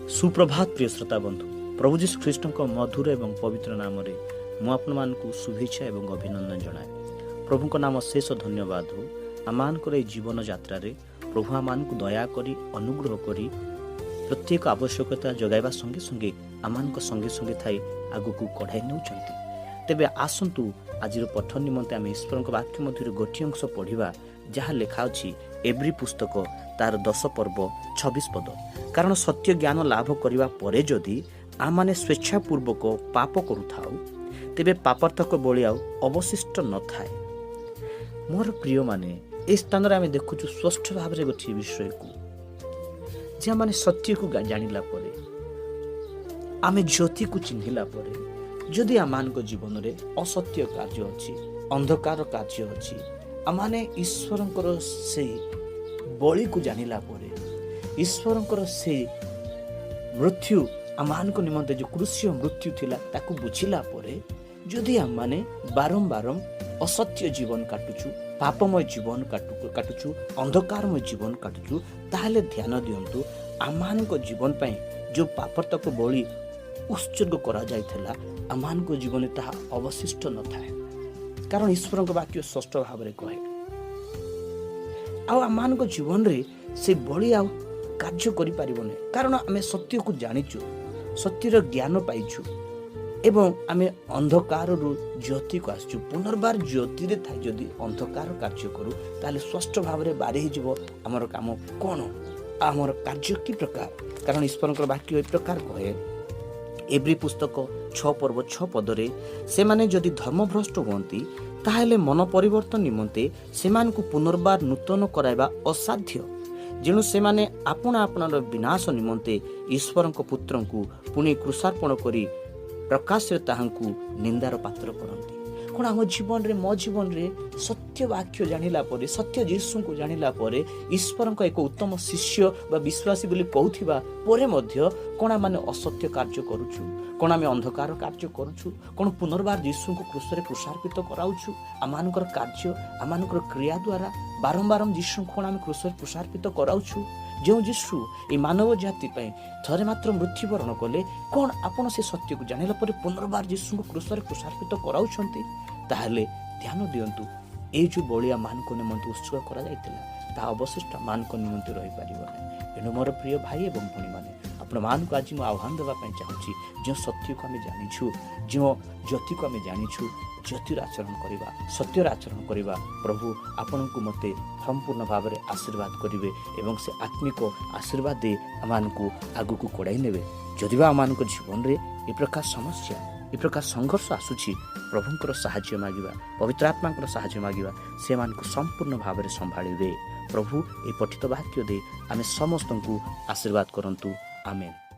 ସୁପ୍ରଭାତ ପ୍ରିୟ ଶ୍ରୋତା ବନ୍ଧୁ। ପ୍ରଭୁ ଯୀଶୁ ଖ୍ରୀଷ୍ଟଙ୍କ ମଧୁର ଏବଂ ପବିତ୍ର ନାମରେ ମୁଁ ଆପଣମାନଙ୍କୁ ଶୁଭେଚ୍ଛା ଏବଂ ଅଭିନନ୍ଦନ ଜଣାଏ। ପ୍ରଭୁଙ୍କ ନାମ ଅଶେଷ ଧନ୍ୟବାଦ ହେଉ। ଆମମାନଙ୍କର ଏହି ଜୀବନ ଯାତ୍ରାରେ ପ୍ରଭୁ ଆମମାନଙ୍କୁ ଦୟାକରି, ଅନୁଗ୍ରହ କରି ପ୍ରତ୍ୟେକ ଆବଶ୍ୟକତା ଯୋଗାଇବା ସଙ୍ଗେ ସଙ୍ଗେ ଆମମାନଙ୍କ ସଙ୍ଗେ ସଙ୍ଗେ ଥାଇ ଆଗକୁ କଢ଼ାଇ ନେଉଛନ୍ତି। ତେବେ ଆସନ୍ତୁ, ଆଜିର ପଠନ ନିମନ୍ତେ ଆମେ ଈଶ୍ୱରଙ୍କ ବାକ୍ୟ ମଧ୍ୟରୁ ଗୋଟିଏ ଅଂଶ ପଢ଼ିବା, ଯାହା ଲେଖା ଅଛି ଏବ୍ରୀ ପୁସ୍ତକ ତାର 10 ପର୍ବ 26 ପଦ। କାରଣ ସତ୍ୟ ଜ୍ଞାନ ଲାଭ କରିବା ପରେ ଯଦି ଆମମାନେ ସ୍ୱେଚ୍ଛାପୂର୍ବକ ପାପ କରୁଥାଉ, ତେବେ ପାପାର୍ଥକ ବଳି ଆଉ ଅବଶିଷ୍ଟ ନଥାଏ। ମୋର ପ୍ରିୟମାନେ, ଏହି ସ୍ଥାନରେ ଆମେ ଦେଖୁଛୁ ସ୍ପଷ୍ଟ ଭାବରେ ଗୋଟିଏ ବିଷୟକୁ ଯେ ଆମମାନେ ସତ୍ୟକୁ ଜାଣିଲା ପରେ, ଆମେ ଜ୍ୟୋତିକୁ ଚିହ୍ନିଲା ପରେ ଯଦି ଆମମାନଙ୍କ ଜୀବନରେ ଅସତ୍ୟ କାର୍ଯ୍ୟ ଅଛି, ଅନ୍ଧକାର କାର୍ଯ୍ୟ ଅଛି, ଆମମାନେ ଈଶ୍ୱରଙ୍କର ସେଇ ବଳିକୁ ଜାଣିଲା ପରେ, ଈଶ୍ୱରଙ୍କର ସେଇ ମୃତ୍ୟୁ ଆମମାନଙ୍କ ନିମନ୍ତେ ଯେଉଁ କ୍ରୁଶୀୟ ମୃତ୍ୟୁ ଥିଲା, ତାକୁ ବୁଝିଲା ପରେ ଯଦି ଆମମାନେ ବାରମ୍ବାର ଅସତ୍ୟ ଜୀବନ କାଟୁଛୁ, ପାପମୟ ଜୀବନ କାଟୁଛୁ, ଅନ୍ଧକାରମୟ ଜୀବନ କାଟୁଛୁ, ତାହେଲେ ଧ୍ୟାନ ଦିଅନ୍ତୁ, ଆମମାନଙ୍କ ଜୀବନ ପାଇଁ ଯେଉଁ ପାପାର୍ଥକ ବଳି ଉତ୍ସର୍ଗ କରାଯାଇଥିଲା, ଆମମାନଙ୍କ ଜୀବନରେ ତାହା ଅବଶିଷ୍ଟ ନଥାଏ। କାରଣ ଈଶ୍ୱରଙ୍କ ବାକ୍ୟ ସ୍ପଷ୍ଟ ଭାବରେ କହେ, ଆଉ ଆମମାନଙ୍କ ଜୀବନରେ ସେ ବଳି ଆଉ କାର୍ଯ୍ୟ କରିପାରିବ ନାହିଁ। କାରଣ ଆମେ ସତ୍ୟକୁ ଜାଣିଛୁ, ସତ୍ୟର ଜ୍ଞାନ ପାଇଛୁ ଏବଂ ଆମେ ଅନ୍ଧକାରରୁ ଜ୍ୟୋତିକୁ ଆସିଛୁ। ପୁନର୍ବାର ଜ୍ୟୋତିରେ ଥାଇ ଯଦି ଅନ୍ଧକାର କାର୍ଯ୍ୟ କରୁ, ତାହେଲେ ସ୍ପଷ୍ଟ ଭାବରେ ବାରି ହେଇଯିବ ଆମର କାମ କ'ଣ, ଆମର କାର୍ଯ୍ୟ କି ପ୍ରକାର। କାରଣ ଈଶ୍ୱରଙ୍କର ବାକ୍ୟ ଏ ପ୍ରକାର କହେ ଏବ୍ରୀ ପୁସ୍ତକ 6 ପର୍ବ 6 ପଦରେ, ସେମାନେ ଯଦି ଧର୍ମଭ୍ରଷ୍ଟ ହୁଅନ୍ତି, ତାହେଲେ ମନ ପରିବର୍ତ୍ତନ ନିମନ୍ତେ ସେମାନଙ୍କୁ ପୁନର୍ବାର ନୂତନ କରାଇବା ଅସାଧ୍ୟ। ଯେଣୁ ସେମାନେ ଆପଣା ଆପଣାର ବିନାଶ ନିମନ୍ତେ ଈଶ୍ୱରଙ୍କ ପୁତ୍ରଙ୍କୁ ପୁଣି କ୍ରୁଶାର୍ପଣ କରି ପ୍ରକାଶ୍ୟରେ ତାହାଙ୍କୁ ନିନ୍ଦାର ପାତ୍ର କରନ୍ତି। କ'ଣ ଆମ ଜୀବନରେ, ମୋ ଜୀବନରେ ସତ୍ୟ ବାକ୍ୟ ଜାଣିଲା ପରେ, ସତ୍ୟ ଯୀଶୁଙ୍କୁ ଜାଣିଲା ପରେ, ଈଶ୍ୱରଙ୍କ ଏକ ଉତ୍ତମ ଶିଷ୍ୟ ବା ବିଶ୍ୱାସୀ ବୋଲି କହୁଥିବା ପରେ ମଧ୍ୟ କ'ଣ ଆମେ ଅସତ୍ୟ କାର୍ଯ୍ୟ କରୁଛୁ? କ'ଣ ଆମେ ଅନ୍ଧକାର କାର୍ଯ୍ୟ କରୁଛୁ? କ'ଣ ପୁନର୍ବାର ଯୀଶୁଙ୍କୁ କ୍ରୁଶରେ କ୍ରୁଶାର୍ପିତ କରାଉଛୁ? ଆମମାନଙ୍କର କାର୍ଯ୍ୟ, ଆମମାନଙ୍କର କ୍ରିୟା ଦ୍ୱାରା ବାରମ୍ବାର ଯୀଶୁଙ୍କୁ କ'ଣ ଆମେ କ୍ରୁଶରେ କ୍ରୁଶାର୍ପିତ କରାଉଛୁ? ଯେଉଁ ଯୀଶୁ ଏ ମାନବ ଜାତି ପାଇଁ ଥରେ ମାତ୍ର ମୃତ୍ୟୁବରଣ କଲେ, କ'ଣ ଆପଣ ସେ ସତ୍ୟକୁ ଜାଣିଲା ପରେ ପୁନର୍ବାର ଯୀଶୁଙ୍କୁ କ୍ରୁଶରେ କ୍ରୁଶାର୍ପିତ କରାଉଛନ୍ତି? ତାହେଲେ ଧ୍ୟାନ ଦିଅନ୍ତୁ, ଏଇ ଯେଉଁ ବଳି ଆମମାନଙ୍କ ନିମନ୍ତେ ଉତ୍ସର୍ଗ କରାଯାଇଥିଲା, ତାହା ଅବଶିଷ୍ଟ ଆମମାନଙ୍କ ନିମନ୍ତେ ରହିପାରିବ ନାହିଁ। ଏଣୁ ମୋର ପ୍ରିୟ ଭାଇ ଏବଂ ଭଉଣୀମାନେ, ଆପଣମାନଙ୍କୁ ଆଜି ମୁଁ ଆହ୍ୱାନ ଦେବା ପାଇଁ ଚାହୁଁଛି, ଯେଉଁ ସତ୍ୟକୁ ଆମେ ଜାଣିଛୁ, ଯେଉଁ ଜ୍ୟୋତିକୁ ଆମେ ଜାଣିଛୁ, ଜ୍ୟୋତିର ଆଚରଣ କରିବା, ସତ୍ୟର ଆଚରଣ କରିବା। ପ୍ରଭୁ ଆପଣଙ୍କୁ ମୋତେ ସମ୍ପୂର୍ଣ୍ଣ ଭାବରେ ଆଶୀର୍ବାଦ କରିବେ ଏବଂ ସେ ଆତ୍ମିକ ଆଶୀର୍ବାଦ ଦେଇ ଆମମାନଙ୍କୁ ଆଗକୁ କଢ଼ାଇ ନେବେ। ଯଦି ବା ଆମମାନଙ୍କ ଜୀବନରେ ଏ ପ୍ରକାର ସମସ୍ୟା, ଏ ପ୍ରକାର ସଂଘର୍ଷ ଆସୁଛି, ପ୍ରଭୁଙ୍କର ସାହାଯ୍ୟ ମାଗିବା, ପବିତ୍ର ଆତ୍ମାଙ୍କର ସାହାଯ୍ୟ ମାଗିବା। ସେମାନଙ୍କୁ ସମ୍ପୂର୍ଣ୍ଣ ଭାବରେ ସମ୍ଭାଳିବେ। ପ୍ରଭୁ ଏହି ପଠିତ ବାକ୍ୟ ଦେଇ ଆମେ ସମସ୍ତଙ୍କୁ ଆଶୀର୍ବାଦ କରନ୍ତୁ। ଆମେନ୍।